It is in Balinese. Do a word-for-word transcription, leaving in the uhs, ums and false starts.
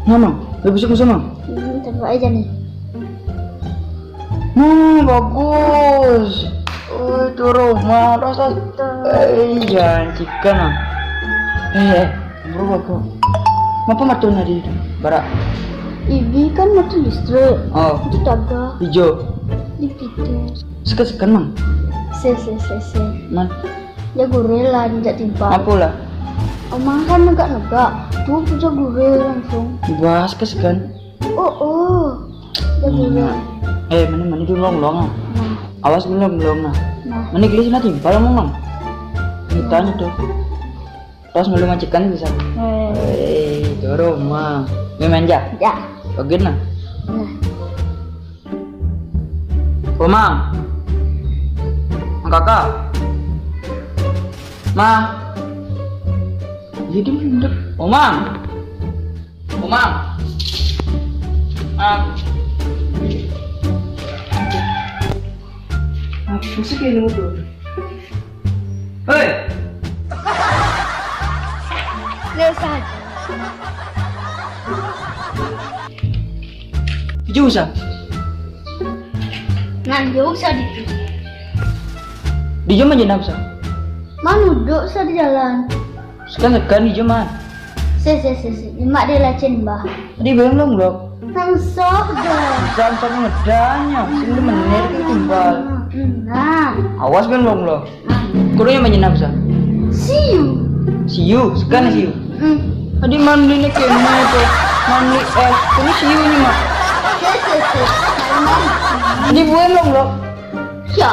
Mang, lebih suka sama. Hmm, coba aja nih. Nah, bagus. Oh, itu rumah. Terus, terus. Eh, jangan cikan, ah. Eh, eh, bro, bagus. Ngapa matu nadi? Bara. Ibi kan matu listrik. Oh. Itu taga. Hijau. Di Peter. Sekan-sekan, Mang. Se, se, se, se. Man. Ya gure lah, tidak timpal. Apa lah? Omang kan negak-negak. Tuh, puja gure langsung. Wah, sekan-sekan. Oh, oh. Ya gure. Nah. Eh, mana, mana dulu long-long, ah. Nah. Awas belum, belum, nah. Nah. Mana gelis nanti, kalau ngomong. Ditanya tuh. Pas belum majikan bisa. Eh. Eh, itu rumah. Ini manja. Ya. Bagus, nah. Nah. Omang. Mang kakak. Ma. Jadi mendek. Omang. Omang. Ah. Apa sih kayak gitu? Hei. Nggak usah. Hijau usah. Nah, jauh usah di. Di jam aja nafsa. Manu duduk sa di jalan. Sekan-sekan di jam, ah. Se, se, se, se. Nyemak dia lacen, bah. Tadi belum long, Blok. Nang sok dah. Sam, sam ngedanya. Sing demen nih, timbal. Nah. Awas, belum long, Blok. Nah. Kurunya main nafsa. Siu. Siu, sekan siu. Hmm. Tadi mandi nih kayaknya itu. Mandi es. Ini siu nih, Mak. Se, se, se. Tadi belum long, Blok. Ya.